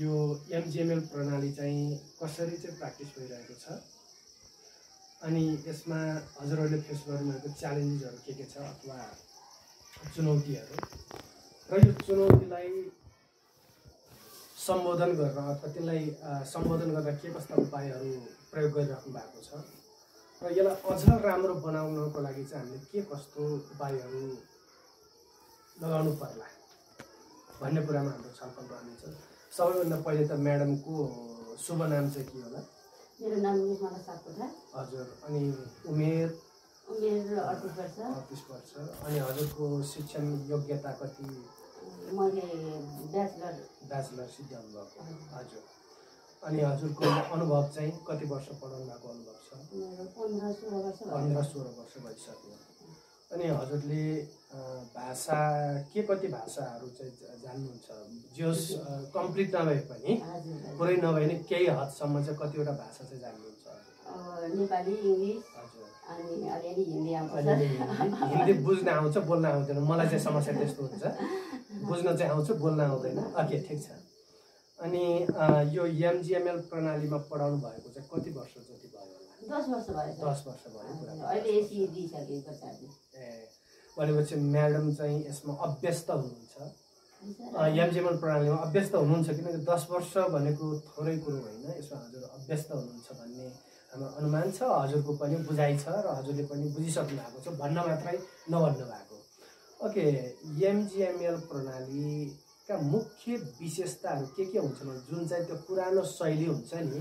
यो एमजिएमएल प्रणाली चाहिँ कसरी चाहिँ प्र्याक्टिस भइरहेको छ अनि यसमा हजुरहरूले फेस गर्नुभएको च्यालेन्जेसहरू के छ अथवा चुनौतीहरू र यो चुनौतीलाई सम्बोधन गर्न अथवा त्यसलाई सम्बोधन गर्न के कस्ता उपायहरू प्रयोग गरिराख्नु भएको छ र यसलाई अझ राम्रो बनाउनको लागि चाहिँ हामीले के कस्तो उपायहरू लगाउनु पर्ला भन्ने कुरामा हाम्रो छलफल रहनेछ। सबैभन्दा पहिले त म्याडमको शुभ नाम चाहिँ के होला? मेरो नाम निर्मला सापकोटा। हजुर, अनि उमेर? उमेर 38 वर्ष। 38 वर्ष। अनि हजुरको शिक्षण योग्यता कति? मैले ब्याचलर सिद्ध्याउनु भएको। हजुर, अनि हजुरको अनुभव चाहिँ कति वर्ष पढाउनु भएको अनुभव छ? मेरो 15-16 वर्ष। 15-16 वर्ष भइसक्यो। अनि हजुरले भाषा कति भाषाहरू चाहिँ जान्नुहुन्छ? जोस् कम्प्लिट नभए पनि पुरै नभए नि केही हदसम्म चाहिँ कतिवटा भाषा चाहिँ जान्नुहुन्छ? नेपाली, इङ्ग्लिस, हजुर, अनि अलिअलि हिन्दी आउँछ। हिन्दी बुझ्न आउँछ, बोल्न आउँदैन। मलाई चाहिँ समस्या त्यस्तो हुन्छ, बुझ्न चाहिँ आउँछ, बोल्न आउँदैन। ओके, ठिक छ। अनि यो एमजिएमएल प्रणालीमा पढाउनु भएको चाहिँ कति वर्ष जति भयो होला? 10 वर्ष भयो। 10 वर्ष भयो। अहिले एसी दिइसकेको छ। भनेपछि म्याडम चाहिँ यसमा अभ्यस्त हुनुहुन्छ, एमजिएमएल प्रणालीमा अभ्यस्त हुनुहुन्छ, किनकि 10 वर्ष भनेको थोरै कुरो होइन। यसमा हजुर अभ्यस्त हुनुहुन्छ भन्ने हाम्रो अनुमान छ, हजुरको पनि बुझाइ छ र हजुरले पनि बुझिसक्नु भएको छ, भन्न मात्रै नभन्नु भएको। ओके, एमजिएमएल प्रणालीका मुख्य विशेषताहरू के हुन्छन्? जुन चाहिँ त्यो पुरानो शैली हुन्छ नि,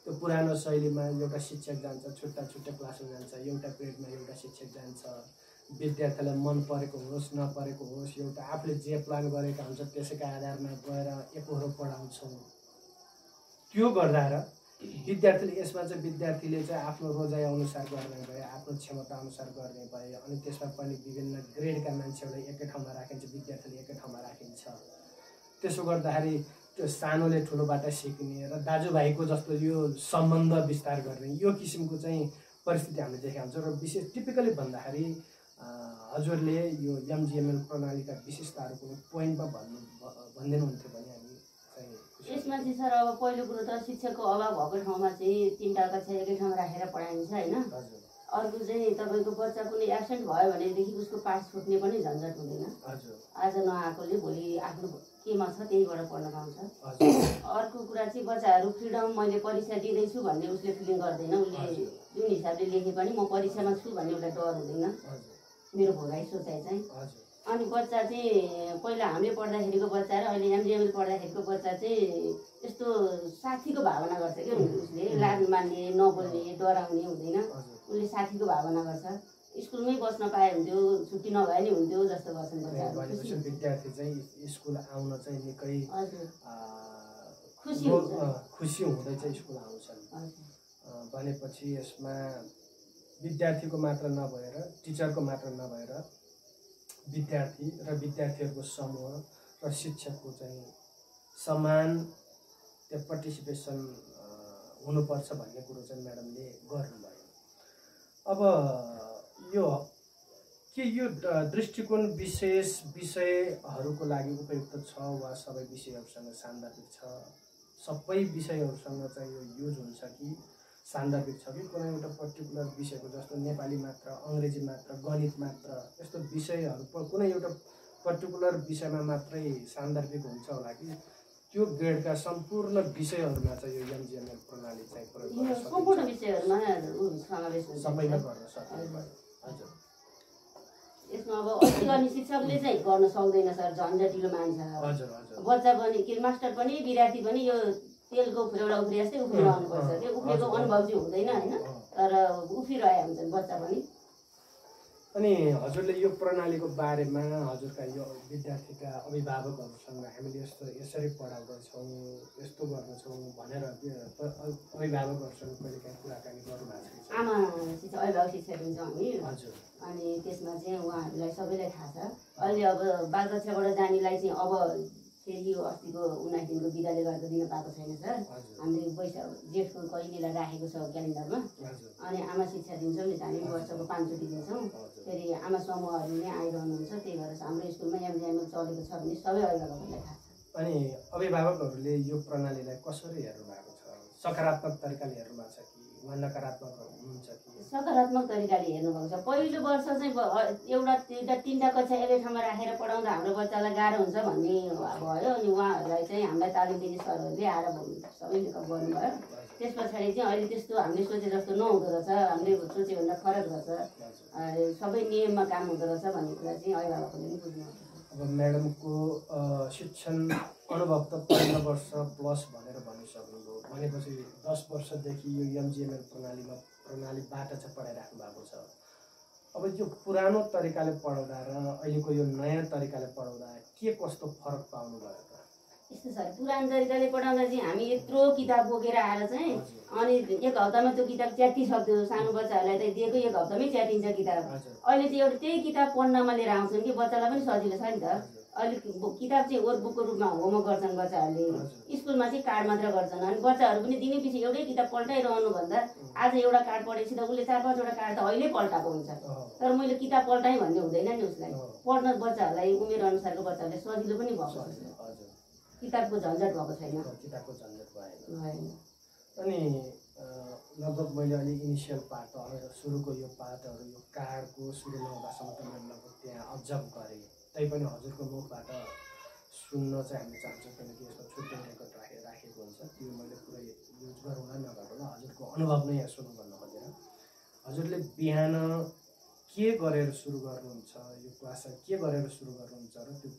त्यो पुरानो शैलीमा एउटा शिक्षक जान्छ, छुट्टा क्लासमा जान्छ, एउटा पिरियडमा एउटा शिक्षक जान्छ, विद्यार्थीलाई मन परेको होस् नपरेको होस्, एउटा आफूले जे प्लान गरेका हुन्छ त्यसैका आधारमा गएर एकहोरो पढाउँछौँ। त्यो गर्दा र विद्यार्थीले यसमा चाहिँ विद्यार्थीले चाहिँ आफ्नो रोजाइ अनुसार गर्ने भए, आफ्नो क्षमता अनुसार गर्ने भए, अनि त्यसमा पनि विभिन्न ग्रेडका मान्छेहरूलाई एकै ठाउँमा राखिन्छ, विद्यार्थीले एकै ठाउँमा राखिन्छ। त्यसो गर्दाखेरि त्यो सानोले ठुलोबाट सिक्ने र दाजुभाइको जस्तो यो सम्बन्ध विस्तार गर्ने यो किसिमको चाहिँ परिस्थिति हामीले देखेका हुन्छौँ। र विशेष टिपिकली भन्दाखेरि हजुरले यो एमजिएमएल प्रणालीका विशेषताहरूको पोइन्टमा भनिदिनुहुन्थ्यो भने हामी चाहिँ यसमा चाहिँ सर अब पहिलो कुरो त शिक्षकको अभाव भएको ठाउँमा चाहिँ 3टा कक्षा एकै ठाउँमा राखेर पढाइन्छ होइन। अर्को चाहिँ तपाईँको बच्चा कुनै एब्सेन्ट भयो भनेदेखि उसको पाठ छुट्ने पनि झन्झट हुँदैन। आज नआएकोले भोलि आफ्नो केमा छ त्यहीबाट पढ्न पाउँछ। अर्को कुरा चाहिँ बच्चाहरू फ्रिडम, मैले परीक्षा दिँदैछु भन्ने उसले फिलिङ गर्दैन। उसले जुन हिसाबले लेखे पनि म परीक्षामा छु भन्ने उसलाई डर हुँदैन, मेरो भोगाइ सोचाइ चाहिँ। अनि बच्चा चाहिँ पहिला हामीले पढ्दाखेरिको बच्चा र अहिले एमजिएमएल पढ्दाखेरिको बच्चा चाहिँ यस्तो साथीको भावना गर्छ क्या। उसले लाज मान्ने, नबोल्ने, डराउने हुँदैन, उसले साथीको भावना गर्छ। स्कुलमै बस्न पाए हुन्थ्यो, छुट्टी नभए नि हुन्थ्यो जस्तो गर्छन् बच्चाहरू। विद्यार्थी चाहिँ स्कुल आउन चाहिँ निकै खुसी हुँदै चाहिँ स्कुल आउँछन् भनेपछि यसमा विद्यार्थीको मात्र नभएर, टिचरको मात्र नभएर विद्यार्थी र विद्यार्थीहरूको समूह र शिक्षकको चाहिँ समान त्यो पार्टिसिपेसन हुनुपर्छ भन्ने कुरो चाहिँ म्याडमले गर्नुभयो। अब यो दृष्टिकोण विशेष विषयहरूको लागि उपयुक्त छ वा सबै विषयहरूसँग सान्दर्भिक छ? सबै विषयहरूसँग चाहिँ यो युज हुन्छ कि सान्दर्भिक छ कि कुनै एउटा पर्टिकुलर विषयको, जस्तो नेपाली मात्र, अङ्ग्रेजी मात्र, गणित मात्र, यस्तो विषयहरू कुनै एउटा पर्टिकुलर विषयमा मात्रै सान्दर्भिक हुन्छ होला कि त्यो ग्रेडका सम्पूर्ण विषयहरूमा चाहिँ यो एमजिएमएल प्रणाली चाहिँ प्रयोग गर्न सकिन्छ? सम्पूर्ण विषयहरूमा समावेश हुन्छ, सबैमा गर्न सकिन्छ। हजुर, यसमा अब अलिअलि शिक्षकले चाहिँ गर्न सक्दैन सर, झन्झटिलो मान्छ। बच्चा पनि के मास्टर पनि विद्यार्थी पनि यो तेलको उफ्रेबाट उफ्रे जस्तै उफ्रेर आउनुपर्छ त्यो उफ्रेको अनुभव चाहिँ हुँदैन होइन, तर उफ्रिरहेका हुन्छन् बच्चा पनि। अनि हजुरले यो प्रणालीको बारेमा हजुरका यो विद्यार्थीका अभिभावकहरूसँग हामीले यसरी पढाउँदछौँ, यस्तो गर्दछौँ भनेर अभिभावकहरूसँग कहिले काहीँ कुराकानी गर्नुभएको छ? आमा अभिभावक शिक्षक हुन्छौँ हामी। हजुर, अनि त्यसमा चाहिँ उहाँहरूलाई सबैलाई थाहा छ। अहिले अब बाल कक्षाबाट जानेलाई चाहिँ अब फेरि यो अस्तिको 19 दिनको बिदाले गर्दा दिन पाएको छैन सर। हामीले जेठको कहिलेलाई राखेको छ क्यालेन्डरमा। अनि आमा शिक्षा दिन्छौँ नि, हामी वर्षको 5 चोटि दिन्छौँ। फेरि आमा समूहहरू नै आइरहनुहुन्छ, त्यही भएर हाम्रो स्कुलमा एमजिएमएल चलेको छ भने सबै अभिभावकहरूलाई थाहा छ। अनि अभिभावकहरूले यो प्रणालीलाई कसरी हेर्नु भएको छ? सकारात्मक तरिकाले हेर्नु भएको छ कि वा नकारात्मक हुनुहुन्छ कि? सकारात्मक तरिकाले हेर्नुभएको छ। पहिलो वर्ष चाहिँ एउटा तिनवटा कक्षा एकै ठाउँमा राखेर पढाउँदा हाम्रो बच्चालाई गाह्रो हुन्छ भन्ने भयो। अनि उहाँहरूलाई चाहिँ हामीलाई तालिम दिने सरहरूले आएर सबैले गर्नुभयो। त्यस पछाडि चाहिँ अहिले त्यस्तो हामीले सोचे जस्तो नहुँदो रहेछ, हामीले सोचे भन्दा फरक रहेछ, सबै नियममा काम हुँदो रहेछ भन्ने कुरा चाहिँ अभिभावकहरूले पनि बुझ्नुहुन्छ। अब म्याडमको शिक्षण अनुभव त 15 वर्ष प्लस भनेर भनिसक्नुभयो भनेपछि 10 वर्षदेखि यो एमजिएमएल प्रणालीबाट चाहिँ पढाइराख्नु भएको छ। अब यो पुरानो तरिकाले पढाउँदा र अहिलेको यो नयाँ तरिकाले पढाउँदा के कस्तो फरक पाउनु भयो त? यस्तो छ, पुरानो तरिकाले पढाउँदा चाहिँ हामी यत्रो किताब बोकेर आएर चाहिँ अनि एक हप्तामा त्यो किताब च्यातिसक्थ्यो। सानो बच्चाहरूलाई त दिएको एक हप्तामै च्यातिन्छ किताब। अहिले चाहिँ एउटा त्यही किताब पढ्नमा लिएर आउँछन् कि बच्चालाई पनि सजिलो छ नि त। अहिले किताब चाहिँ वर्कबुकको रूपमा होमवर्क गर्छन् बच्चाहरूले, स्कुलमा चाहिँ कार्ड मात्र गर्छन्। अनि बच्चाहरू पनि दिनै पछि एउटै किताब पल्टाइरहनु भन्दा आज एउटा कार्ड पढेपछि त उसले 4-5वटा कार्ड त अहिले पल्टाएको हुन्छ। तर मैले किताब पल्टाएँ भन्ने हुँदैन नि उसलाई। पढ्न बच्चाहरूलाई उमेर अनुसारको बच्चाहरूले सजिलो पनि भएको छ, किताबको झन्झट भएको छैन। किताबको झन्झट भएन। अनि लगभग मैले अहिले इनिसियल पार्ट सुरुको यो पार्टहरू यो कार्डको सुरु नहुँदासम्म त मैले लगभग त्यहाँ अब्जर्भ गरेँ। तैपनि हजुरको मुखबाट सुन्न चाहिँ हामी चाहन्छौँ, किनकि यसमा छुट्टै रेकर्ड राखेको हुन्छ। त्यो मैले पुरै युज गरौँला नगरौँला हजुरको अनुभव नै यहाँ सुन्नु भन्नु खोजेर। हजुरले बिहान के गरेर सुरु गर्नुहुन्छ, यो क्लासलाई के गरेर सुरु गर्नुहुन्छ र त्यो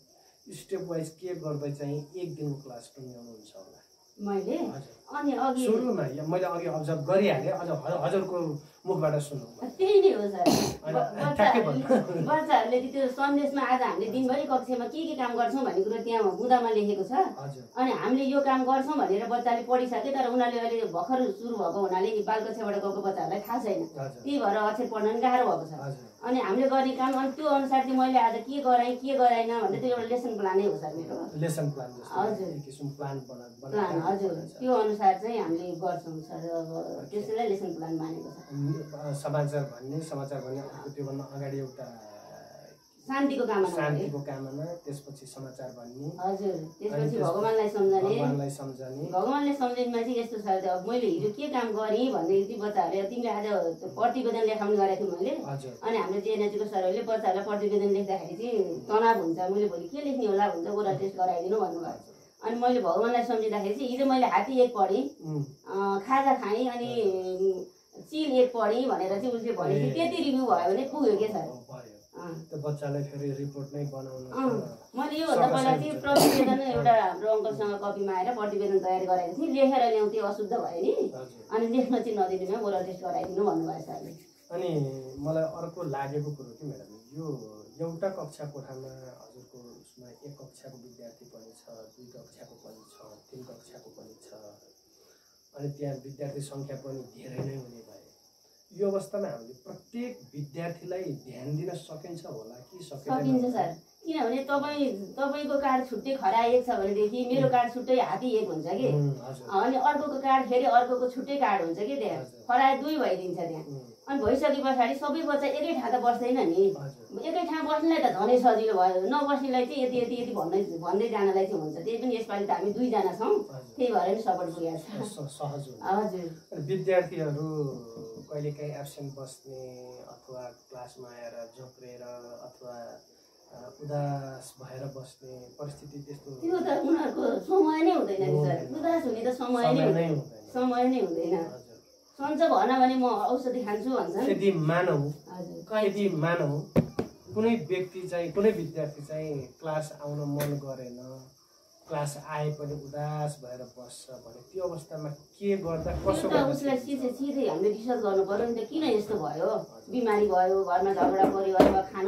स्टेप वाइज के गर्दै चाहिँ एक दिनको क्लास पनि ल्याउनुहुन्छ होला? मैले अनि अघि सुरुमा मैले अघि अब्जर्भ गरिहालेँ, अझ हजुरको मुखबाट सुन्नु। त्यही नै हो सर। बच्चाहरूले त्यो सन्देशमा आज हामीले दिनभरि कक्षामा के काम गर्छौँ भन्ने कुरो त्यहाँ बुँदामा लेखेको छ। अनि हामीले यो काम गर्छौँ भनेर बच्चाले पढिसके, तर उनीहरूले अहिले भर्खर सुरु भएको हुनाले बाल कक्षाबाट गएको बच्चाहरूलाई थाहा छैन। त्यही भएर अक्षर पढ्न पनि गाह्रो भएको छ। अनि हामीले गर्ने काम अनि त्यो अनुसार चाहिँ मैले आज के गराएँ के गराएन भन्ने त्यो एउटा लेसन प्लानै हो सर मेरो। Lesson plan? हजुर, प्लान। हजुर, त्यो अनुसार चाहिँ हामीले गर्छौँ सर। अब त्यसैलाई लेसन प्लान मानेको छ। समाचार भन्ने त्योभन्दा अगाडि एउटा शान्तिको कामना, त्यसपछि समाचार भन्ने। हजुर, त्यसपछि भगवानलाई सम्झने। भगवानलाई सम्झनेमा चाहिँ यस्तो छ, अब मैले हिजो के काम गरेँ भन्ने बच्चाहरूले तिमीले आज प्रतिवेदन लेखाउनु गरेको थिएँ मैले। अनि हाम्रो जेएनएचको सरहरूले बच्चाहरूलाई प्रतिवेदन लेख्दाखेरि चाहिँ तनाव हुन्छ, मैले भोलि के लेख्ने होला भन्छ, ओरल टेस्ट गराइदिनु भन्नुभयो। अनि मैले भगवानलाई सम्झिँदाखेरि चाहिँ हिजो मैले हात्ती एक पढेँ, खाजा खाएँ, अनि चिल एक पढेँ भनेर चाहिँ उसले भनेपछि त्यति रिभ्यू भयो भने पुग्यो क्या सर। त्यो बच्चालाई फेरि रिपोर्ट नै बनाउनु। मैले योभन्दा पहिला चाहिँ प्रतिवेदन एउटा हाम्रो अङ्कलसँग कपीमा आएर प्रतिवेदन तयार गराएको थिएँ, लेखेर ल्याउँथेँ, अशुद्ध भयो नि। अनि लेख्न चाहिँ नदिनुमा ओरल टेस्ट गराइदिनु भन्नुभयो सरले। अनि मलाई अर्को लागेको कुरो के म्याडम, यो एउटा कक्षा कोठामा हजुरको उसमा एक कक्षाको विद्यार्थी पनि छ, 2 कक्षाको पनि छ, 3 कक्षाको पनि छ, अनि त्यहाँ विद्यार्थी सङ्ख्या पनि धेरै नै हुने भए यो अवस्थामा हामीले प्रत्येक विद्यार्थीलाई ध्यान दिन सकिन्छ होला कि सकिन्छ सर? किनभने तपाईँको कार्ड छुट्टै खरा एक छ भनेदेखि मेरो कार्ड छुट्टै हात्ती एक हुन्छ कि, अनि अर्कोको कार्ड फेरि अर्कोको छुट्टै कार्ड हुन्छ कि, त्यहाँ खरा 2 भइदिन्छ त्यहाँ। अनि भइसके पछाडि सबै बच्चा एकै ठाउँ त बस्दैन नि। एकै ठाउँ बस्नेलाई त झनै सजिलो भयो, नबस्नेलाई चाहिँ यति यति यति भन्दै जानलाई चाहिँ हुन्छ। त्यही पनि यसपालि त हामी 2 जना छौँ, त्यही भएर नि सपोर्ट पुगेको छ। सहज हुन्छ। हजुर, विद्यार्थीहरू कहिलेकाहीँ एब्सेन्ट बस्ने अथवा क्लासमा आएर झोक्रेर अथवा उदास भएर बस्ने परिस्थिति त्यस्तो त्यो त उनीहरूको समय नै हुँदैन नि सर। उदास हुने त समय नै हुँदैन। सन्च भन भने म औषधि खान्छु भन्छ। यदि मानौ कुनै व्यक्ति चाहिँ कुनै विद्यार्थी चाहिँ क्लास आउन मन गरेन, क्लास आए पनि उदास भएर बस्छ भने त्यो अवस्थामा के गर्दा कसो गर्दा उसलाई सिधै हामीले रिसर्च गर्नु पर्यो नि त। किन यस्तो भयो, बिमारी भयो, घरमा झगडा पऱ्यो, अथवा खान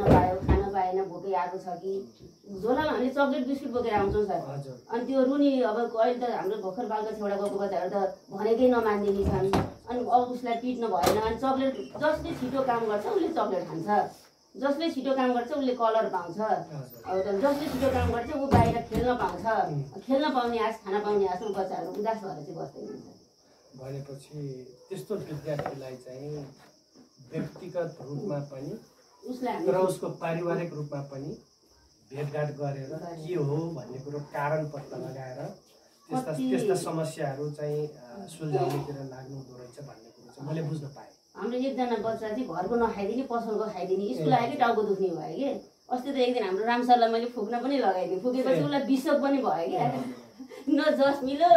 पाएन, भोकै आएको छ कि, झोलामा हामीले चक्लेट बिस्कुट बोकेर आउँछौँ सर। अनि त्यो रुनी अब अहिले त हाम्रो भर्खर बाल कक्षाबाट गएको बच्चाहरू त भनेकै नमान्दिने छन्। अनि अब उसलाई पिट्न भएन। अनि चक्लेट जसले छिटो काम गर्छ उसले चक्लेट खान्छ, जसले छिटो काम गर्छ उसले कलर पाउँछ, अब जसले छिटो काम गर्छ ऊ बाहिर खेल्न पाउँछ। खेल्न पाउने आश, खान पाउने आशमा बच्चाहरू उदास भएर चाहिँ बस्दैन। भनेपछि त्यस्तो विद्यार्थीलाई चाहिँ व्यक्तिगत रूपमा पनि उसलाई र उसको पारिवारिक रूपमा पनि भेटघाट गरेर के हो भन्ने कुरो कारण पत्ता लगाएर त्यस्ता समस्याहरू चाहिँ सुल्झाउनेतिर लाग्नु हुँदो रहेछ भन्ने कुरो चाहिँ मैले बुझ्न पाएँ। हाम्रो एकजना बच्चा चाहिँ घरको नखाइदिने पसलको खाइदिने स्कुल आयो कि टाउको दुख्ने भयो कि अस्ति त एक दिन हाम्रो रामसरलाई मैले फुक्न पनि लगाइदिएँ फुकेपछि उसलाई बिसोक पनि भयो क्या न जस मिलो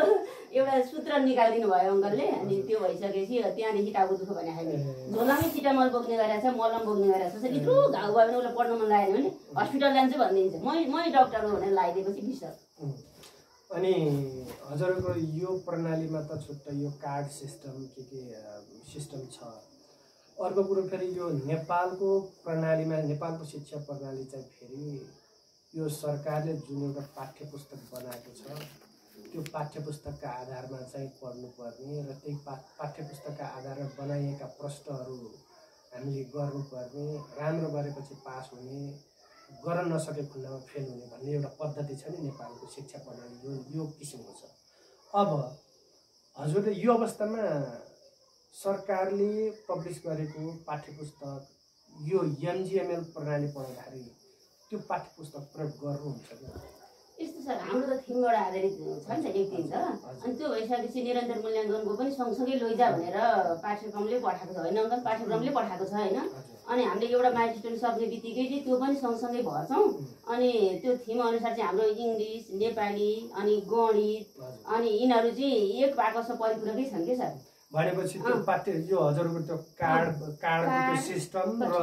एउटा सूत्र निकालिदिनु भयो अङ्कलले अनि त्यो भइसकेपछि त्यहाँदेखि टाउको दुख्यो भने खाइदिए झोलामै सिटामल बोक्ने गरेको छ मलम बोक्ने गरेको छ यत्रो घाउ भयो भने उसलाई पढ्न मन लागेन भने हस्पिटल लान्छु भनिदिन्छ मै डक्टर हो भनेर लगाइदिएपछि बिसोक। अनि हजुरको यो प्रणालीमा त छुट्टै यो कार्ड सिस्टम के सिस्टम छ। अर्को कुरो फेरि यो नेपालको प्रणालीमा नेपालको शिक्षा प्रणाली चाहिँ फेरि यो सरकारले जुन एउटा पाठ्य पुस्तक बनाएको छ त्यो पाठ्य पुस्तकका आधारमा चाहिँ पढ्नुपर्ने र त्यही पाठ्य पुस्तकका आधारमा बनाइएका प्रश्नहरू हामीले गर्नुपर्ने राम्रो गरेपछि पास हुने गर्न नसके खण्डमा फेल हुने भन्ने एउटा पद्धति छ नि नेपालको शिक्षा प्रणाली यो किसिमको छ। अब हजुरले यो अवस्थामा सरकारले पब्लिस गरेको पाठ्य पुस्तक यो एमजिएमएल प्रणाली पढाउँदाखेरि त्यो पाठ्य पुस्तक प्रयोग गर्नुहुन्छ कि? यस्तो सर हाम्रो त थिमबाट आधारित छ नि त एक दिन त अनि त्यो भइसकेपछि निरन्तर मूल्याङ्कनको पनि सँगसँगै लैजा भनेर पाठ्यक्रमले पठाएको छ होइन अङ्कल पाठ्यक्रमले पठाएको छ होइन अनि हामीले एउटा माइलस्टोन सक्ने बित्तिकै चाहिँ त्यो पनि सँगसँगै भर्छौँ अनि त्यो थिम अनुसार चाहिँ हाम्रो इङ्ग्लिस नेपाली अनि गणित अनि यिनीहरू चाहिँ एक आपसमा परिपूरकै छन् कि सर। भनेपछि त्यो पाठ्य यो हजुरको त्यो कार्डको सिस्टम र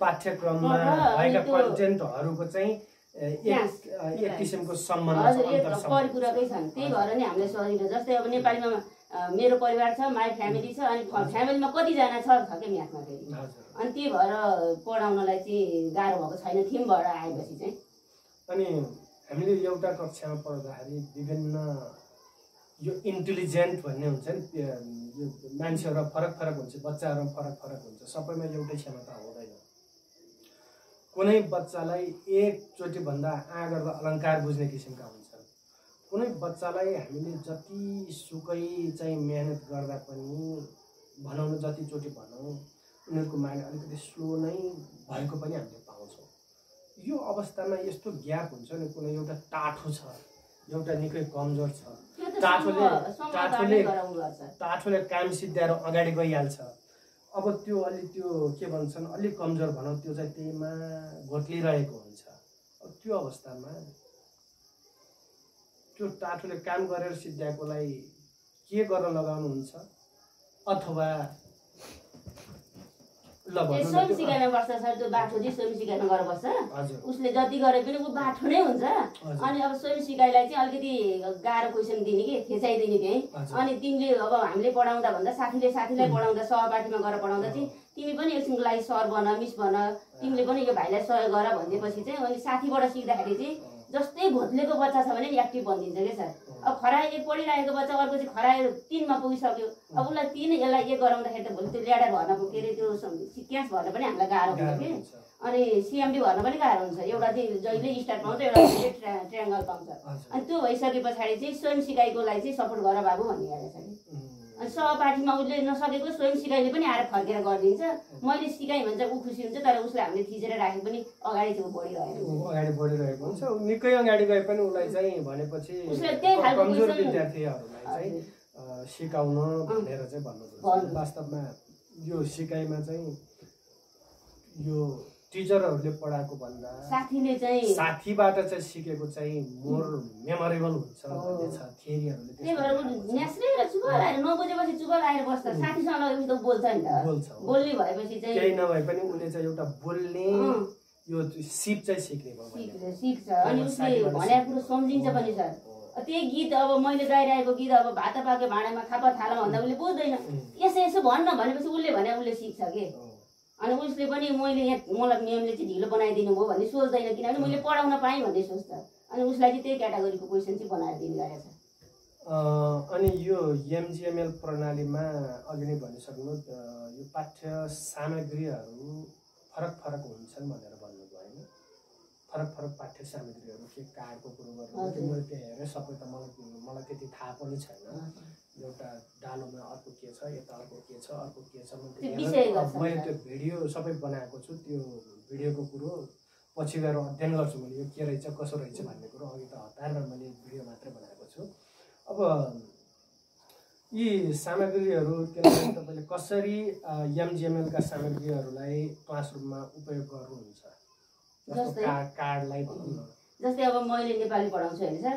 पाठ्यक्रममा भएका कन्टेन्टहरूको चाहिँ एक किसिमको सम्बन्ध परिपूरकै छन् त्यही भएर नै हामीलाई सजिलो। जस्तै अब नेपालीमा मेरो परिवार छ माई फ्यामिली छ अनि फ्यामिलीमा कतिजना छ कि म्याथमा फेरि अनि त्यही भएर पढाउनलाई चाहिँ गाह्रो भएको छैन थिमबाट आएपछि चाहिँ। अनि हामीले एउटा कक्षामा पढ्दाखेरि विभिन्न यो इन्टेलिजेन्ट भन्ने हुन्छ नि यो मान्छेहरू फरक फरक हुन्छ बच्चाहरू फरक फरक हुन्छ सबैमा एउटै क्षमता हुँदैन। कुनै बच्चालाई एकचोटि भन्दा गर्दा अलङ्कार बुझ्ने किसिमका हुन्छन् कुनै बच्चालाई हामीले जति सुकै चाहिँ मेहनत गर्दा पनि भनौँ जतिचोटि भनौँ उनीहरूको माइन्ड अलिकति स्लो नै भएको पनि हामीले पाउँछौँ। यो अवस्थामा यस्तो ग्याप हुन्छ नि कुनै एउटा टाठो छ एउटा निकै कमजोर छ टाठोले काम सिद्ध्याएर अगाडि गइहाल्छ। अब त्यो अलि त्यो के भन्छन् अलिक कमजोर भनौँ त्यो चाहिँ त्यहीमा घोट्लिरहेको हुन्छ। अब त्यो अवस्थामा त्यो टाठोले काम गरेर सिद्ध्याएकोलाई के गर्न लगाउनुहुन्छ अथवा स्वयं सिकाउन पर्छ सर त्यो बाठो चाहिँ स्वयं सिकाउन गरेर बस्छ उसले जति गरे पनि ऊ बाठो नै हुन्छ। अनि अब स्वयं सिकाइलाई चाहिँ अलिकति गाह्रो क्वेसन दिने कि खेचाइदिने त्यहीँ अनि तिमीले अब हामीले पढाउँदा भन्दा साथीलाई पढाउँदा सहपाठीमा गएर पढाउँदा चाहिँ तिमी पनि एकछिनको लागि सर बन मिस बन तिमीले पनि यो भाइलाई सहयोग गर भनेपछि चाहिँ अनि साथीबाट सिक्दाखेरि चाहिँ जस्तै भोत्लेको बच्चा छ भने एक्टिभ बनिदिन्छ क्या सर। अब खरायो एक पढिरहेको बच्चा अर्को चाहिँ खरायो 3मा पुगिसक्यो अब उसलाई 3 यसलाई एक गराउँदाखेरि त भोलि त्यो ल्याडर भर्न के अरे त्यो क्यास भर्न पनि हामीलाई गाह्रो हुन्छ कि अनि सिएमडी भर्न पनि गाह्रो हुन्छ। एउटा चाहिँ जहिले स्टार्ट पाउँछ एउटा ट्रायङ्गल पाउँछ अनि त्यो भइसके पछाडि चाहिँ स्वयं सिकाइकोलाई चाहिँ सपोर्ट गर बाबु भन्ने गरेको छ कि अनि सहपाठीमा उसले नसकेको स्वयं सिकाइले पनि आएर फर्केर गरिदिन्छ मैले सिकाएँ भने चाहिँ ऊ खुसी हुन्छ तर उसलाई हामीले थिचेर राखे पनि अगाडि चाहिँ बढिरहेको हुन्छ निकै अगाडि गए पनि उसलाई चाहिँ भनेपछि कमजोर विद्यार्थीहरूलाई चाहिँ सिकाउन भनेर चाहिँ भन्नु वास्तवमा यो सिकाइमा चाहिँ यो टिचरहरूले पढाएको भन्दा साथीबाट चाहिँ सिकेको चाहिँ मोर मेमोरेबल हुन्छ भन्ने छ थ्योरीहरूले। त्यही भएर न्यास्रेर चुप लाएर नबुझेपछि चुप लाएर बस्छ साथीसँग लगेपछि त बोल्छ नि त बोल्ने भएपछि चाहिँ केही नभए पनि उसले चाहिँ एउटा बोल्ने यो सिप चाहिँ सिक्छ अनि उसले भनेको कुरो सम्झिन्छ पनि सर। त्यही गीत अब मैले गाइरहेको गीत अब भात पाके भाँडामा थापा थाला भन्दा उसले बुझ्दैन यसो भन्न भनेपछि उसले भने उसले सिक्छ के अनि उसले पनि मैले मलाई म्यामले चाहिँ ढिलो बनाइदिनु भयो भन्ने सोच्दैन किनभने मैले पढाउन पाएँ भन्ने सोच्छ अनि उसलाई चाहिँ त्यही क्याटेगोरीको क्वेसन चाहिँ बनाएर दिने गरेको छ। अनि यो एमजिएमएल प्रणालीमा अघि नै भनिसक्नु यो पाठ्य सामग्रीहरू फरक फरक हुन्छन् भनेर भन्नुभयो होइन फरक फरक पाठ्य सामग्रीहरू के कार्डको कुरो गर्नु मैले त्यहाँ हेरेँ सबै त मलाई त्यति थाहा पनि छैन एउटा डालोमा अर्को के छ यता अर्को के छ अर्को के छ मैले त्यो भिडियो सबै बनाएको छु त्यो भिडियोको कुरो पछि गएर अध्ययन गर्छु मैले यो के रहेछ कसो रहेछ भन्ने कुरो। अघि त हतारमा मैले भिडियो मात्रै बनाएको छु। अब यी सामग्रीहरू त्यसलाई तपाईँले कसरी एमजिएमएलका सामग्रीहरूलाई क्लासरुममा उपयोग गर्नुहुन्छ? कार्डलाई भनौँ न, जस्तै अब मैले नेपाली पढाउँछु होइन सर,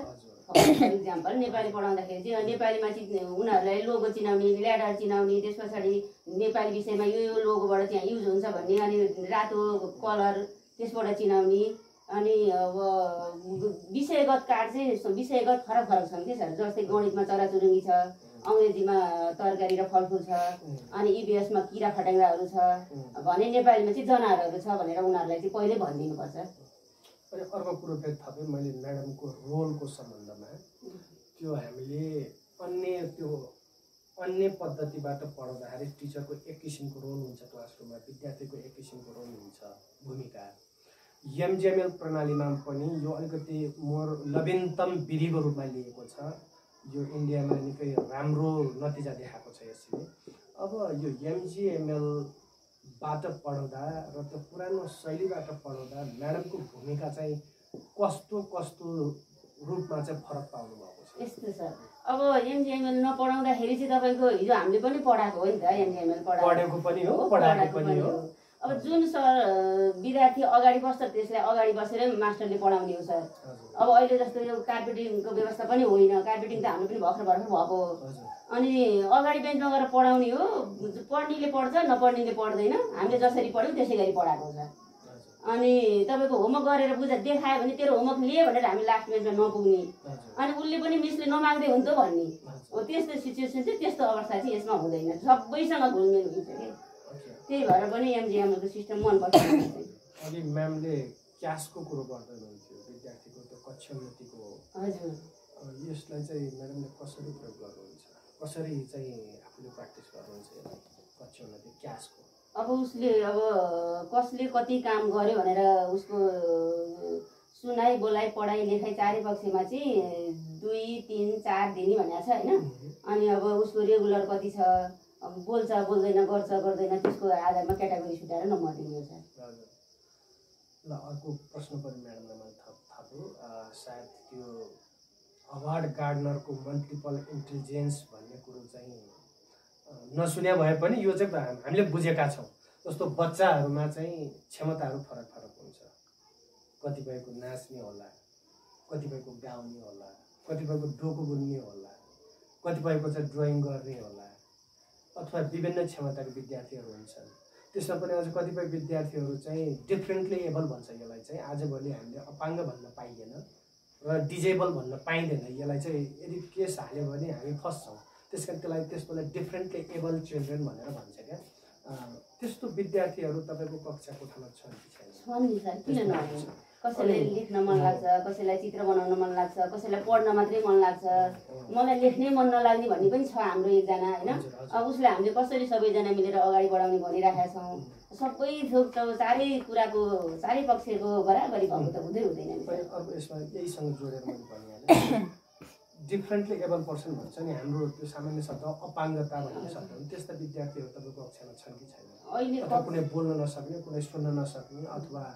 फर इक्जाम्पल नेपाली पढाउँदाखेरि चाहिँ नेपालीमा चाहिँ उनीहरूलाई लोगो चिनाउने, ल्याडर चिनाउने, त्यस पछाडि नेपाली विषयमा यो लोगोबाट चाहिँ युज हुन्छ भन्ने, अनि रातो कलर त्यसबाट चिनाउने, अनि अब विषयगत कार्ड चाहिँ विषयगत फरक फरक छन् के सर। जस्तै गणितमा चराचुरुङ्गी छ, अङ्ग्रेजीमा तरकारी र फलफुल छ, अनि इबिएसमा किरा फट्याङ्ग्राहरू छ भने नेपालीमा चाहिँ जनावरहरू छ भनेर उनीहरूलाई चाहिँ पहिल्यै भनिदिनुपर्छ। अनि अर्को कुरो फेरि थपे मैले म्याडमको रोलको सम्बन्धमा, त्यो हामीले अन्य पद्धतिबाट पढाउँदाखेरि टिचरको एक किसिमको रोल हुन्छ क्लासरुममा, विद्यार्थीको एक किसिमको रोल हुन्छ भूमिका। एमजिएमएल प्रणालीमा पनि यो अलिकति मोर नवीनतम विधिको रूपमा लिएको छ। यो इन्डियामा निकै राम्रो नतिजा देखाएको छ यसले। अब यो एमजिएमएलबाट पढाउँदा र त्यो पुरानो शैलीबाट पढाउँदा म्याडमको भूमिका चाहिँ कस्तो रूपमा चाहिँ फरक पाउनु भएको छ? यस्तो सर, अब एमजिएमएल नपढाउँदाखेरि चाहिँ तपाईँको हिजो हामीले पनि पढाएको हो नि त, एमजिएमएल पढेको पनि हो, पढाएको पनि हो। अब जुन सर विद्यार्थी अगाडि बस्छ त्यसलाई अगाडि बसेरै मास्टरले पढाउने हो सर। अब अहिले जस्तो यो कार्पेटिङको व्यवस्था पनि होइन, कार्पेटिङ त हाम्रो पनि भर्खर भएको हो। अनि अगाडि बेन्चमा गएर पढाउने हो, पढ्नेले पढ्छ नपढ्नेले पढ्दैन, हामीले जसरी पढ्यौँ त्यसै गरी पढाएको छ। अनि तपाईँको होमवर्क गरेर देखायो भने तेरो होमवर्क लिए भनेर हामी लास्ट बेन्चमा नपुग्ने, अनि उसले पनि मिसले नमाग्दै हुन्थ्यो भन्ने हो। त्यस्तो सिचुएसन चाहिँ, त्यस्तो अवस्था चाहिँ यसमा हुँदैन, सबैसँग घुलमेल हुन्छ कि। त्यही भएर पनि एमजिएमएलको सिस्टम मनपर्छ। अघि म्यामले क्यासको कुरो गर्दै हुनुहुन्थ्यो, विद्यार्थीको त्यो कक्षोन्नतिको। हजुर, यसलाई चाहिँ म्याडमले कसरी प्रयोग गर्नुहुन्छ, कसरी चाहिँ आफूले प्र्याक्टिस गर्नुहुन्छ कक्षोन्नति क्यासको? अब उसले अब कसले कति काम गर्यो भनेर उसको सुनाइ बोलाइ पढाइ लेखाइ चारै पक्षमा चाहिँ 2, 3, 4 दिने भनेको छ होइन। अनि अब उसको रेगुलर कति छ, बोल्छ बोल्दैन, गर्छ गर्दैन, त्यसको आधारमा क्याटेगोरी छुट्याएर नम्बर दिनुहुन्छ। ल अर्को प्रश्न पनि म्याडमलाई मैले थाप्छु, सायद त्यो हवार्ड गार्डनरको मल्टिपल इन्टेलिजेन्स भन्ने कुरो चाहिँ नसुन्या भए पनि यो चाहिँ हामीले बुझेका छौँ। जस्तो बच्चाहरूमा चाहिँ क्षमताहरू फरक फरक हुन्छ, कतिपयको नाच्ने होला, कतिपयको गाउने होला, कतिपयको डोको बुन्ने होला, कतिपयको चाहिँ ड्रइङ गर्ने होला, अथवा विभिन्न क्षमताका विद्यार्थीहरू हुन्छन्। त्यसमा पनि अझ कतिपय विद्यार्थीहरू चाहिँ डिफ्रेन्टली एबल भन्छ यसलाई चाहिँ। आजभोलि हामीले अपाङ्ग भन्न पाइँदैन र डिजेबल भन्न पाइँदैन। यसलाई चाहिँ यदि केस हाल्यो भने हामी फस्छौँ, त्यस कारण त्यसलाई डिफ्रेन्टली एबल चिल्ड्रेन भनेर भन्छ क्या। त्यस्तो विद्यार्थीहरू तपाईँको कक्षा कोठामा छन् कि छैन? छन् नि सर, किन नहुन्। कसैलाई लेख्न मन लाग्छ, कसैलाई चित्र बनाउन मन लाग्छ, कसैलाई पढ्न मात्रै मन लाग्छ, मलाई लेख्नै मन नलाग्ने भन्ने पनि छ हाम्रो एकजना होइन। अब उसलाई हामीले कसरी सबैजना मिलेर अगाडि बढाउने भनिरहेका छौँ। सबै थोक चारै कुराको चारै पक्षको बराबरी भएको त हुँदै हुँदैन। अब यसमा यहीसँग जोडेर मैले भनिहालेँ, डिफ्रेन्टली एबल पर्सन भन्छ नि, हाम्रो त्यो सामान्य शब्द अपाङ्गता भन्ने शब्द हो। त्यस्ता विद्यार्थीहरू तपाईँको कक्षामा छन् कि छैन? अहिले कुनै बोल्न नसक्ने, कुनै सुन्न नसक्ने, अथवा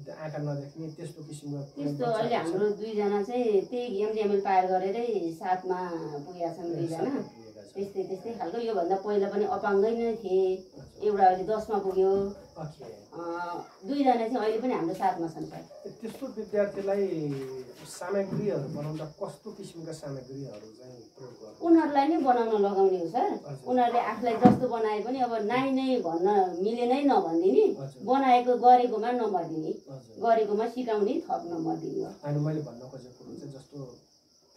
आँखा नदेख्ने त्यस्तो किसिमको? त्यस्तो अहिले हाम्रो 2 जना चाहिँ त्यही एमजिएमएल पार गरेरै 7 मा पुगेका छन् 2 जना। त्यस्तै खालको। योभन्दा पहिला पनि अपाङ्गै नै थिए, एउटा अहिले 10 मा पुग्यो, 2 जना चाहिँ अहिले पनि हाम्रो 7 मा छन् सर। त्यस्तो विद्यार्थीलाई सामग्रीहरू बनाउँदा कस्तो किसिमका सामग्रीहरू चाहिँ प्रयोग गर्नु? उनीहरूलाई नै बनाउन लगाउने हो सर। उनीहरूले आफूलाई जस्तो बनाए पनि अब नाइ नै भन्न मिलेनै नभनिदिने, बनाएको गरेकोमा नम्बर दिने, गरेकोमा सिकाउने, थप नम्बर दिने हो। अनि मैले भन्न खोजेको कुरो चाहिँ जस्तो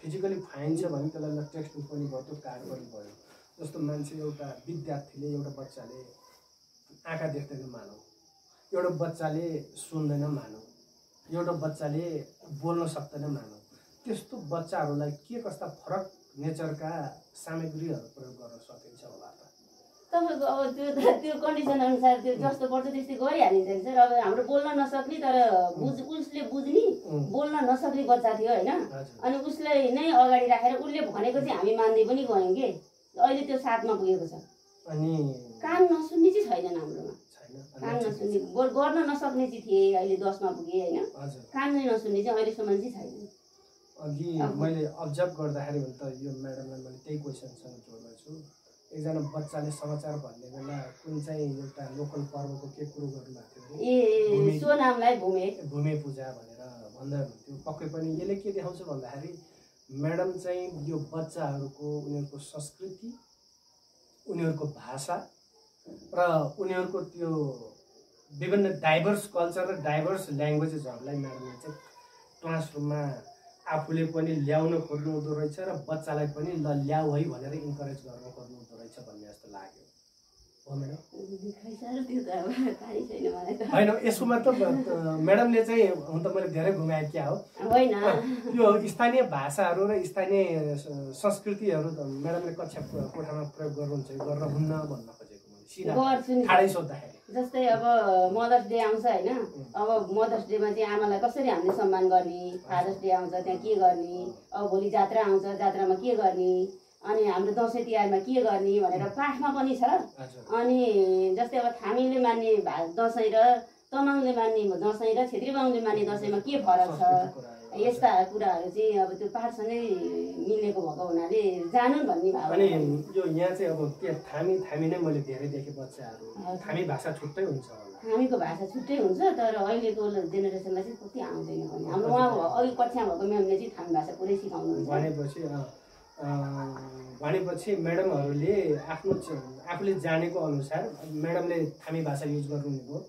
फिजिकली फाइन छ भने त्यसलाई टेक्स्ट बुक पनि भयो, त्यो कार्ड पनि भयो। जस्तो मान्छे एउटा विद्यार्थीले, एउटा बच्चाले आँखा देख्दैन मानौँ, एउटा बच्चाले सुन्दैन मानौँ, एउटा बच्चाले बोल्न सक्दैन मानौँ, त्यस्तो बच्चाहरूलाई के कस्ता फरक नेचरका सामग्रीहरू प्रयोग गर्न सकिन्छ होला त? तपाईँको अब त्यो कन्डिसन अनुसार त्यो जस्तो पर्छ त्यस्तै गरिहालिन्छ नि सर। अब हाम्रो बोल्न नसक्ने तर उसले बुझ्ने, बोल्न नसक्ने बच्चा थियो होइन। अनि उसलाई नै अगाडि राखेर उसले भनेको चाहिँ हामी मान्दै पनि गयौँ कि अहिले त्यो 7 मा पुगेको छ। अनि कान नसुन्ने चाहिँ छैन हाम्रोमा। काम नसुन्ने गर्न नसक्ने चाहिँ थिए, अहिले 10 मा पुगे हैन। काम नै नसुन्ने चाहिँ अहिलेसम्म चाहिँ छैन। अघि मैले अब्जर्भ गर्दाखेरि भने त यो म्याडमलाई मैले त्यही क्वेसनसँग जोड्न छु। एकजना बच्चाले समाचार भन्ने बेला कुन चाहिँ एउटा लोकल पर्वको के कुरो गर्नुभएको थियो ए सो नामलाई भूमि पूजा भनेर भन्दै हुनुहुन्थ्यो। पक्कै पनि यसले के देखाउँछ भन्दाखेरि म्याडम चाहिँ यो बच्चाहरूको उनीहरूको संस्कृति, उनीहरूको भाषा र उनीहरूको त्यो विभिन्न डाइभर्स कल्चर र डाइभर्स ल्याङ्ग्वेजेसहरूलाई म्याडमले चाहिँ क्लासरुममा आफूले पनि ल्याउन खोज्नु हुँदो रहेछ र बच्चालाई पनि ल ल्याऊ है भनेर इन्करेज गर्नु खोज्नु हुँदो रहेछ भन्ने जस्तो लाग्यो। हो म्याडम? होइन, यसको मतलब म्याडमले चाहिँ हुन त मैले धेरै घुमाएँ क्या हो, यो स्थानीय भाषाहरू र स्थानीय संस्कृतिहरू त म्याडमले कक्षा कोठामा प्रयोग गर्नुहुन्छ गर्नुहुन्न भन्न खोजेको मैले सिधा ठाडै सोद्धाखेरि। जस्तै अब मदर्स डे आउँछ हैन, अब मदर्स डेमा चाहिँ आमालाई कसरी हामीले सम्मान गर्ने, फादर्स डे आउँछ त्यहाँ के गर्ने, अब भोलि जात्रा आउँछ जात्रामा के गर्ने, अनि हाम्रो दसैँ तिहारमा के गर्ने भनेर पाठमा पनि छ। अनि जस्तै अब थामीले मान्ने दसैँ र तमाङले मान्ने दसैँ र छेत्री बाहुनले मान्ने दसैँमा के फरक छ, यस्ता कुराहरू चाहिँ अब त्यो पाठसँगै मिलेको भएको हुनाले जानुन् भन्ने भाव। अनि यो यहाँ चाहिँ अब के थामी नै मैले धेरै देखेँ बच्चाहरू, थामी भाषा छुट्टै हुन्छ होला। थामीको भाषा छुट्टै हुन्छ, तर अहिलेको जेनेरेसनलाई चाहिँ कति आउँदैन भने हाम्रो उहाँ अघि कक्षामा भएको म्यामले चाहिँ थामी भाषा पुरै सिकाउनुहुन्छ। भनेपछि म्याडमहरूले आफूले जानेको अनुसार म्याडमले थामी भाषा युज गर्नुहुने भयो,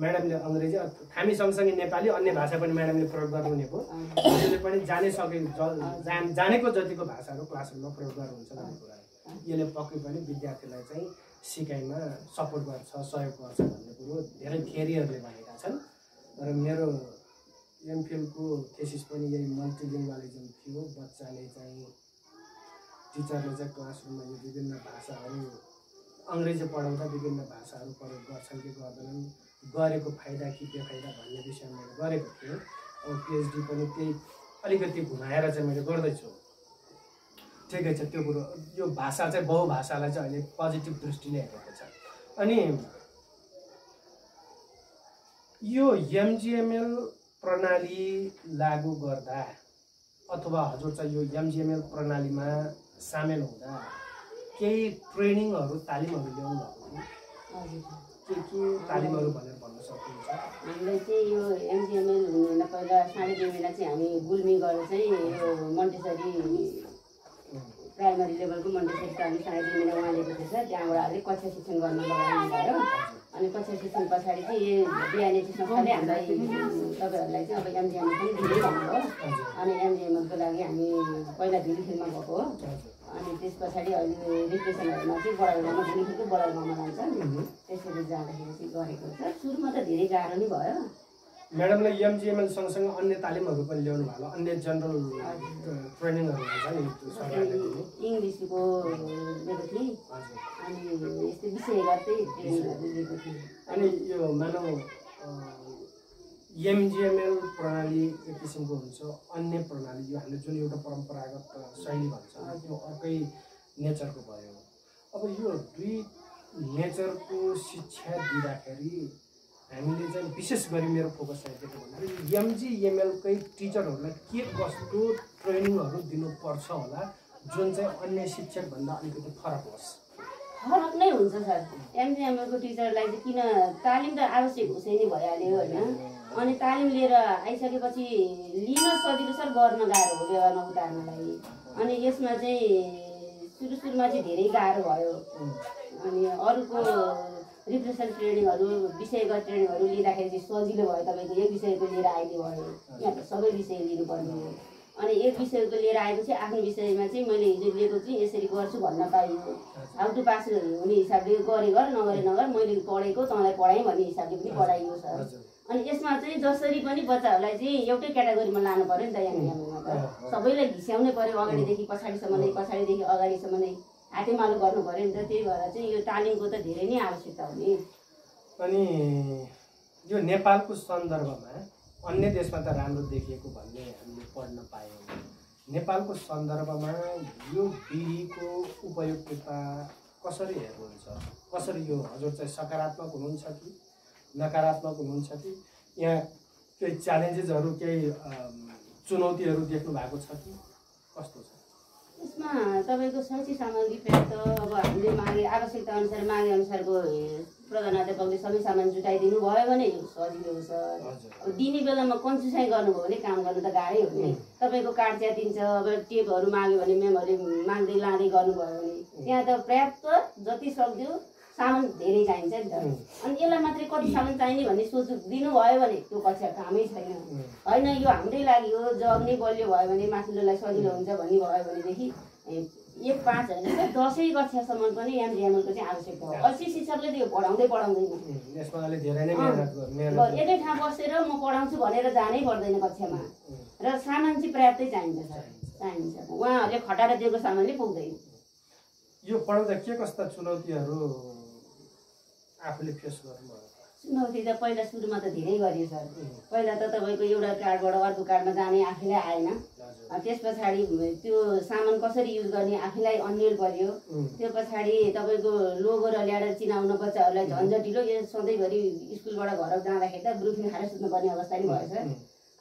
म्याडमले अङ्ग्रेजी, थामी सँगसँगै नेपाली अन्य भाषा पनि म्याडमले प्रयोग गर्नुहुने भयो। यसले पनि जानेको जतिको भाषाहरू क्लासरुममा प्रयोग गर्नुहुन्छ भन्ने कुरा हो। यसले पक्कै पनि विद्यार्थीलाई चाहिँ सिकाइमा सपोर्ट गर्छ, सहयोग गर्छ भन्ने कुरो धेरै थ्योरीहरूले भनेका छन्। र मेरो एमफिलको थेसिस पनि यही मल्टिलिङ्गुअलिज्म थियो। बच्चाले चाहिँ टिचरले चाहिँ क्लासरुममा यो विभिन्न भाषाहरू अङ्ग्रेजी पढाउँदा विभिन्न भाषाहरू प्रयोग गर्छन् कि गर्दैनन्, गरेको फाइदा कि बेफाइदा भन्ने विषयमा मैले गरेको थिएँ। अब पिएचडी पनि त्यही अलिकति घुमाएर चाहिँ मैले गर्दैछु। ठिकै छ, त्यो कुरो यो भाषा चाहिँ बहुभाषालाई चाहिँ अहिले पोजिटिभ दृष्टिले हेरेको छ। अनि यो एमजिएमएल प्रणाली लागू गर्दा अथवा हजुर चाहिँ यो एमजिएमएल प्रणालीमा सामेल हुँदा केही ट्रेनिङहरू तालिमहरू ल्याउनु भएको थियो के तालिमहरू भनेर भन्न सक्नुहुन्छ? हामीलाई चाहिँ यो एमजिएमएल हुनुभन्दा पहिला 2.5 महिना चाहिँ हामी गुल्मी गरेर चाहिँ यो मोन्टेसरी प्राइमरी लेभलको मोन्टेसरी तालिम 2.5 महिना उहाँ लिएको थिएछ। त्यहाँबाट अलिक कक्षा शिक्षण गर्न लगाउनु भयो। अनि कक्षा शिक्षण पछाडि चाहिँ यो बिआइएनएटी संस्थाले हामीलाई तपाईँहरूलाई चाहिँ अब एमजिएमएल पनि दिँदै भन्नुभयो। अनि एमजिएमएलको लागि हामी पहिला भिलिखेलमा गएको हो। अनि त्यस पछाडि अहिले रिप्रेसनहरूमा चाहिँ बडालगाउँमा भिलिखेलको बडालगाउँमा लान्छ। त्यसरी जाँदाखेरि चाहिँ गरेको छ। सुरुमा त धेरै गाह्रो नै भयो। म्याडमले एमजिएमएल सँगसँगै अन्य तालिमहरू पनि ल्याउनु भयो, अन्य जनरल ट्रेनिङहरू हुन्छ नि सरकारले इङ्ग्लिसको लिएको थिएँ। अनि यस्तै विषयगतै ट्रेनिङहरू लिएको थिएँ। अनि यो मानव एमजिएमएल प्रणाली एक किसिमको हुन्छ, अन्य प्रणाली यो हामीले जुन एउटा परम्परागत शैली भन्छ त्यो अर्कै नेचरको भयो। अब यो दुई नेचरको शिक्षा दिँदाखेरि हामीले चाहिँ विशेष गरी मेरो फोकस चाहिँ के भन्दाखेरि एमजिएमएलकै टिचरहरूलाई के कस्तो ट्रेनिङहरू दिनुपर्छ होला जुन चाहिँ अन्य शिक्षकभन्दा अलिकति फरक होस्? फरक नै हुन्छ सर। एमजिएमएलको टिचरलाई चाहिँ किन तालिम त आवश्यक हुँदै नै भइहाल्यो होइन। अनि तालिम लिएर आइसकेपछि लिन सजिलो सर, गर्न गाह्रो हो व्यवहारमा उतार्नलाई। अनि यसमा चाहिँ सुरुमा चाहिँ धेरै गाह्रो भयो। अनि अरूको रिप्रेसन ट्रेनिङहरू विषयगत ट्रेनिङहरू लिँदाखेरि चाहिँ सजिलो भयो। तपाईँको एक विषयको लिएर आइले भयो, यहाँ त सबै विषय लिनुपर्ने हो। अनि एक विषयको लिएर आएपछि आफ्नो विषयमा चाहिँ मैले हिजो लिएको चाहिँ यसरी गर्छु भन्न पाइयो। हाउ टु पास हुने हिसाबले गरे गर नगरे नगर, मैले पढेको तँलाई पढाएँ भन्ने हिसाबले पनि पढाइयो सर। अनि यसमा चाहिँ जसरी पनि बच्चाहरूलाई चाहिँ एउटै क्याटेगोरीमा लानु पऱ्यो नि त। एमजिएमएलमा त सबैलाई घिस्याउनै पऱ्यो, अगाडिदेखि पछाडिसम्म नै, पछाडिदेखि अगाडिसम्म नै हातेमालो गर्नु पऱ्यो नि त। त्यही भएर चाहिँ यो तालिमको त धेरै नै आवश्यकता हुने। अनि यो नेपालको सन्दर्भमा अन्य देशमा त राम्रो देखिएको भन्ने हामीले पढ्न पायौँ। नेपालको सन्दर्भमा यो विधिको उपयुक्तता कसरी हेर्नुहुन्छ? कसरी यो हजुर चाहिँ सकारात्मक हुनुहुन्छ कि नकारात्मक हुनुहुन्छ कि यहाँ केही च्यालेन्जेसहरू केही चुनौतीहरू देख्नु भएको छ कि कस्तो छ? यसमा तपाईँको शैक्षिक सामग्री पर्याप्त अब हामीले मागे आवश्यकता अनुसार मागे अनुसारको प्रधानाध्यापकले सबै सामान जुटाइदिनु भयो भने सजिलो छ। अब दिने बेलामा कन्जुसाइ गर्नुभयो भने काम गर्नु त गाह्रै हो नि। तपाईँको कार्ड च्यातिन्छ, अब टेपहरू माग्यो भने म्यामहरूले माग्दै लाँदै गर्नुभयो भने त्यहाँ त पर्याप्त जति सक्यो सामान धेरै चाहिन्छ नि त। अनि यसलाई मात्रै कति सामान चाहिने भन्ने सोच दिनुभयो भने त्यो कक्षा कामै छैन। होइन यो हाम्रै लागि हो, जग नै बलियो भयो भने माथिल्लोलाई सजिलो हुन्छ भन्ने भयो भनेदेखि 1-5 होइन 10औं कक्षासम्म पनि एमजिएमएलको चाहिँ आवश्यकता हो। अझै शिक्षकले त यो पढाउँदैन एकै ठाउँ बसेर म पढाउँछु भनेर जानै पर्दैन कक्षामा र सामान चाहिँ पर्याप्तै चाहिन्छ सर, चाहिन्छ। उहाँहरूले खटाएर दिएको सामानले पुग्दैन। यो पढाउँदा के कस्ता चुनौतीहरू आफूले फेस गर्नुभयो? चुनौती त पहिला सुरुमा त धेरै गरियो सर। पहिला त तपाईँको एउटा कार्डबाट अर्को कार्डमा जाने आफैलाई आएन। त्यस पछाडि त्यो सामान कसरी युज गर्ने आफैलाई अन्यल पर्यो। त्यो पछाडि तपाईँको लोगो र ल्याडर चिनाउन बच्चाहरूलाई झन्झटिलो, यो सधैँभरि स्कुलबाट घर जाँदाखेरि त ब्रुफिङ खाएर सुत्नुपर्ने अवस्था नि भयो सर।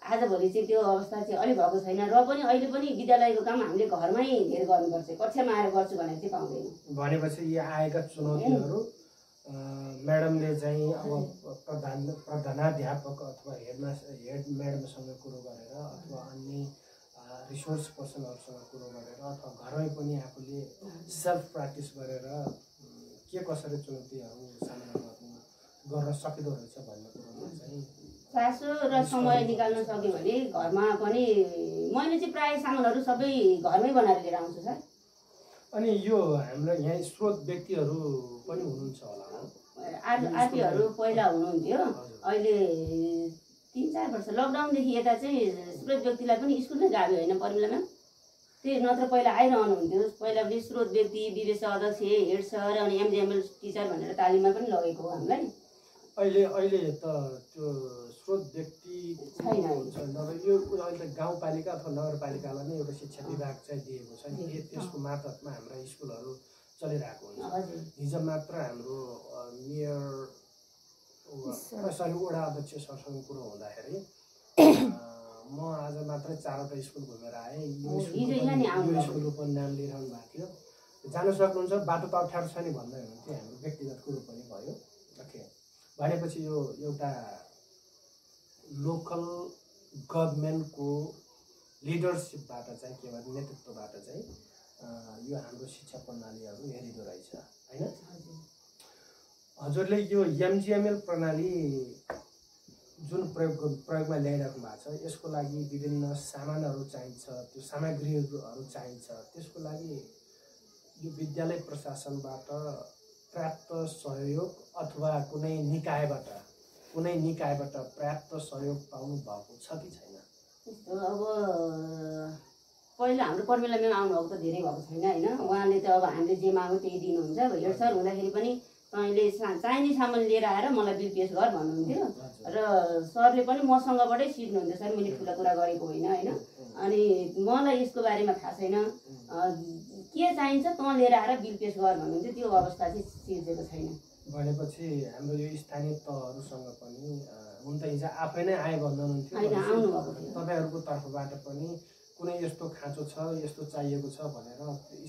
आजभोलि चाहिँ त्यो अवस्था चाहिँ अलिक भएको छैन। र पनि अहिले पनि विद्यालयको काम हामीले घरमै धेरै गर्नुपर्छ, कक्षामा आएर गर्छु भनेर चाहिँ पाउँदैन। भनेपछि यी आएका चुनौतीहरू म्याडमले चाहिँ अब प्रधानाध्यापक अथवा हेड म्याडमसँग कुरो गरेर अथवा अन्य रिसोर्स पर्सनहरूसँग कुरो गरेर अथवा घरमै पनि आफूले सेल्फ प्र्याक्टिस गरेर के कसरी चुनौतीहरू सामना गर्न सकिँदो रहेछ भन्ने कुरोमा चाहिँ चासो र समय निकाल्न सक्यो भने घरमा पनि मैले चाहिँ प्रायः सामानहरू सबै घरमै बनाएर लिएर आउँछु सर। अनि यो हाम्रो यहाँ स्रोत व्यक्तिहरू पनि हुनुहुन्छ होला? आदिहरू पहिला हुनुहुन्थ्यो, अहिले 3-4 वर्ष लकडाउनदेखि यता चाहिँ स्रोत व्यक्तिलाई पनि स्कुलमै गाड्यो होइन पर्मिला म्याम? त्यही नत्र पहिला आइरहनुहुन्थ्यो। पहिला पनि स्रोत व्यक्ति, विदेश अध्यक्ष, हेड सर अनि एमजिएमएल टिचर भनेर तालिममा पनि लगेको हो हामीलाई। अहिले त त्यो स्रोत व्यक्ति छैन। यो अहिले त गाउँपालिका अथवा नगरपालिकालाई नै एउटा शिक्षा विभाग चाहिँ दिएको छ नि, त्यसको मार्फतमा हाम्रा स्कुलहरू चलिरहेको हुन्छ। हिजो मात्र हाम्रो मेयर वडा अध्यक्ष सरसँग कुरो हुँदाखेरि म आज मात्र 4वटा स्कुल घुमेर आएँ। यो स्कुलको पनि नाम लिइरहनु भएको थियो। जान सक्नुहुन्छ, बाटो त अप्ठ्यारो छ नि भन्दै हुनुहुन्थ्यो। हाम्रो व्यक्तिगत कुरो पनि भयो। भनेपछि यो एउटा लोकल गभर्मेन्टको लिडरसिपबाट चाहिँ के भन्छ नेतृत्वबाट चाहिँ यो हाम्रो शिक्षा प्रणालीहरू हेरिँदो रहेछ होइन? हजुरले यो एमजिएमएल प्रणाली जुन प्रयोगमा ल्याइराख्नु भएको छ यसको लागि विभिन्न सामानहरू चाहिन्छ, त्यो सामग्रीहरू चाहिन्छ। त्यसको लागि यो विद्यालय प्रशासनबाट पर्याप्त सहयोग अथवा कुनै निकायबाट पर्याप्त सहयोग पाउनु भएको छ कि छैन? अब पहिला हाम्रो पर्मिला म्याम आउनुभएको त धेरै भएको छैन होइन। उहाँले त अब हामीले जे माग्यो त्यही दिनुहुन्छ। हेड सर हुँदाखेरि पनि तैँले चाहिने सामान लिएर आएर मलाई बिल पेस गर भन्नुहुन्थ्यो र सरले पनि मसँगबाटै सिक्नुहुन्थ्यो। सर मैले ठुलो कुरा गरेको होइन होइन। अनि मलाई यसको बारेमा थाहा छैन, के चाहिन्छ तँ लिएर आएर बिल पेस गर भन्नुहुन्थ्यो। त्यो अवस्था चाहिँ सिर्जेको छैन। भनेपछि हाम्रो यो स्थानीय तहहरूसँग पनि हुन त हिजो आफै नै आए भन्नुहुन्थ्यो, तपाईँहरूको तर्फबाट पनि कुनै यस्तो खाँचो छ, यस्तो चाहिएको छ भनेर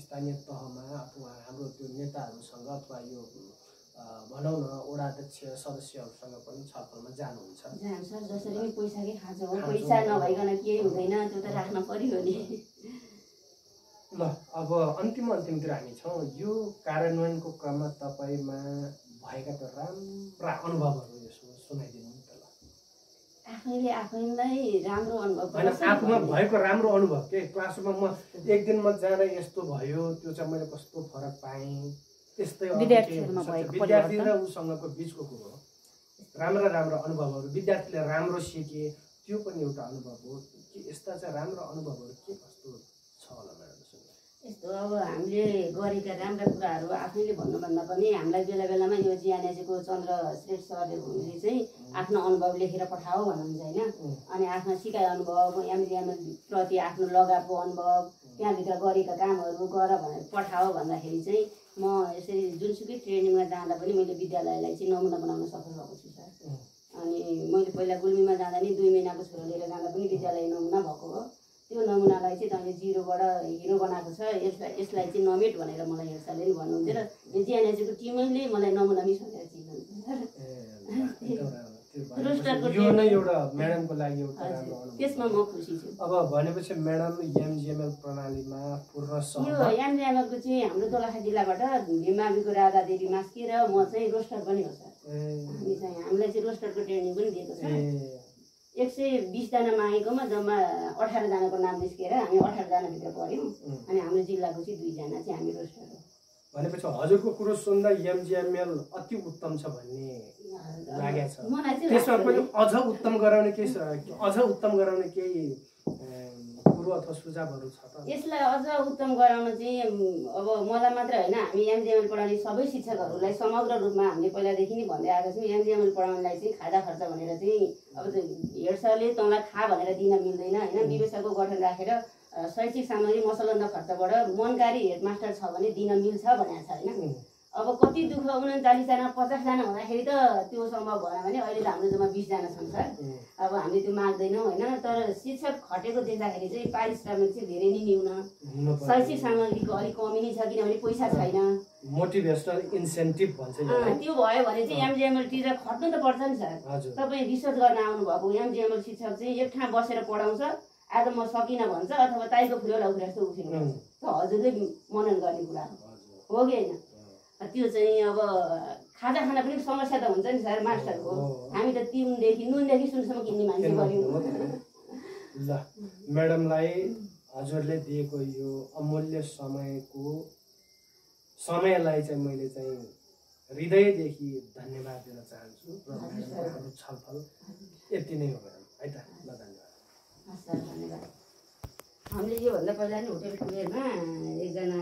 स्थानीय तहमा अथवा हाम्रो त्यो नेताहरूसँग अथवा यो भनौँ न वडा अध्यक्ष सदस्यहरूसँग पनि छलफलमा जानुहुन्छ? सर जसरी पनि पैसाकै खाँचो हो, पैसा नभइकन केही हुँदैन, त्यो त राख्न पर्यो नि। ल अब अन्तिमतिर हामी छौँ। यो कार्यान्वयनको क्रममा तपाईँमा भएका त राम्रा अनुभवहरू यसो सुनाइदिनु नि त। ल आफैलाई राम्रो अनुभव होइन, आफूमा भएको राम्रो अनुभव के क्लासरुममा एक दिनमा जाँदा यस्तो भयो, त्यो चाहिँ मैले कस्तो फरक पाएँ, त्यस्तै विद्यार्थी र उसँगको बिचको कुरो हो। राम्रा अनुभवहरू विद्यार्थीले राम्रो सिके त्यो पनि एउटा अनुभव हो कि यस्ता चाहिँ राम्रो अनुभवहरू के कस्तो छ होला म्याडम? यस्तो अब हामीले गरेका राम्रा कुराहरू आफैले भन्नुभन्दा पनि हामीलाई बेला बेलामा यो जिएनएजीको चन्द्र श्रेष्ठ सरले चाहिँ आफ्नो अनुभव लेखेर पठाओ भन्नुहुन्छ होइन। अनि आफ्नो सिकाइ अनुभव, एमजिएमएल प्रति आफ्नो लगावको अनुभव, त्यहाँभित्र गरेका कामहरू गर भनेर पठाओ भन्दाखेरि चाहिँ म यसरी जुनसुकै ट्रेनिङमा जाँदा पनि मैले विद्यालयलाई चाहिँ नमुना बनाउन सफल भएको छु सर। अनि मैले पहिला गुल्मीमा जाँदा नि 2 महिनाको छोरा लिएर जाँदा पनि विद्यालय नमुना भएको हो। त्यो नमुनालाई चाहिँ तैँले जिरोबाट हिरो बनाएको छ, यसलाई चाहिँ नमेट भनेर मलाई हेड सरले नि भन्नुहुन्थ्यो र यो जिएनएचको टिमैले मलाई नमुना मिस भनेर चिन्नुहुन्थ्यो। यो नै एउटा म्याडमको लागि एउटा राम्रो अनुभव। त्यसमा म खुसी छु। अब भनेपछि म्याडम एमजिएमएल प्रणालीमा पूर्ण सहमत। यो एमजिएमएलको चाहिँ हाम्रो दोलखा जिल्लाबाट भीमाविको राधा देवी मास्की र म चाहिँ रोस्टर पनि हो सर। हामी चाहिँ हामीलाई चाहिँ रोस्टरको ट्रेनिङ पनि दिएको छ। 120 जना मागेकोमा जम्मा 18 जनाको नाम निस्केर हामी 18 जनाभित्र पऱ्यौँ। अनि हाम्रो जिल्लाको चाहिँ 2 जना चाहिँ हामी रोस्टर हो। भनेपछि हजुरको कुरो सुन्दा एमजिएमएल अति उत्तम छ भन्ने लागेको छ। त्यसमा पनि अझ उत्तम गराउने केही कुरो अथवा सुझावहरू छ त? यसलाई अझ उत्तम गराउन चाहिँ अब मलाई मात्र होइन, हामी एमजिएमएल प्रणाली सबै शिक्षकहरूलाई समग्र रूपमा हामीले पहिलादेखि नै भन्दै आएको छौँ। एमजिएमएल प्रणालीलाई चाहिँ खाजा खर्च भनेर चाहिँ अब हेड सरले तँलाई खा भनेर दिन मिल्दैन होइन। विवेचकको गठन राखेर शैक्षिक सामग्री मसलन्द खर्चबाट मनकारी हेडमास्टर छ भने दिन मिल्छ भनेको छ होइन। अब कति दुःख 39 जना 50 जना हुँदाखेरि त त्यो सम्भव भएन भने अहिले त हाम्रो जम्मा 20 जना छन् सर। अब हामीले त्यो माग्दैनौँ होइन। तर शिक्षक खटेको देख्दाखेरि चाहिँ पारिश्रमिक चाहिँ धेरै नै न्यून, शैक्षिक सामग्रीको अलिक कमी नै छ किनभने पैसा छैन। मोटिभेसनल इन्सेन्टिभ भन्छ त्यो भयो भने चाहिँ एमजिएमएल टिचर खट्नु त पर्छ नि सर। तपाईँ रिसर्च गर्न आउनुभएको एमजिएमएल शिक्षक चाहिँ एक ठाउँ बसेर पढाउँछ, आज म सकिनँ भन्छ अथवा ताईको फुलेला उफ्रेर जस्तो उफ्रिनु त हजुरले मनन गर्ने कुरा हो कि होइन। त्यो चाहिँ अब खाजा खाना पनि समस्या त हुन्छ नि सर मास्टरको। हामी त तिनदेखि नुनदेखि सुनसम्म किन्ने मान्छे गऱ्यौँ। ल म्याडमलाई हजुरले दिएको यो अमूल्य समयलाई चाहिँ मैले चाहिँ हृदयदेखि धन्यवाद दिन चाहन्छु र म्याडमको छलफल यति नै हो म्याडम है त। ल धन्यवाद। हस् सर धन्यवाद। हामीले योभन्दा पहिला नि होटेल कुरेरमा एकजना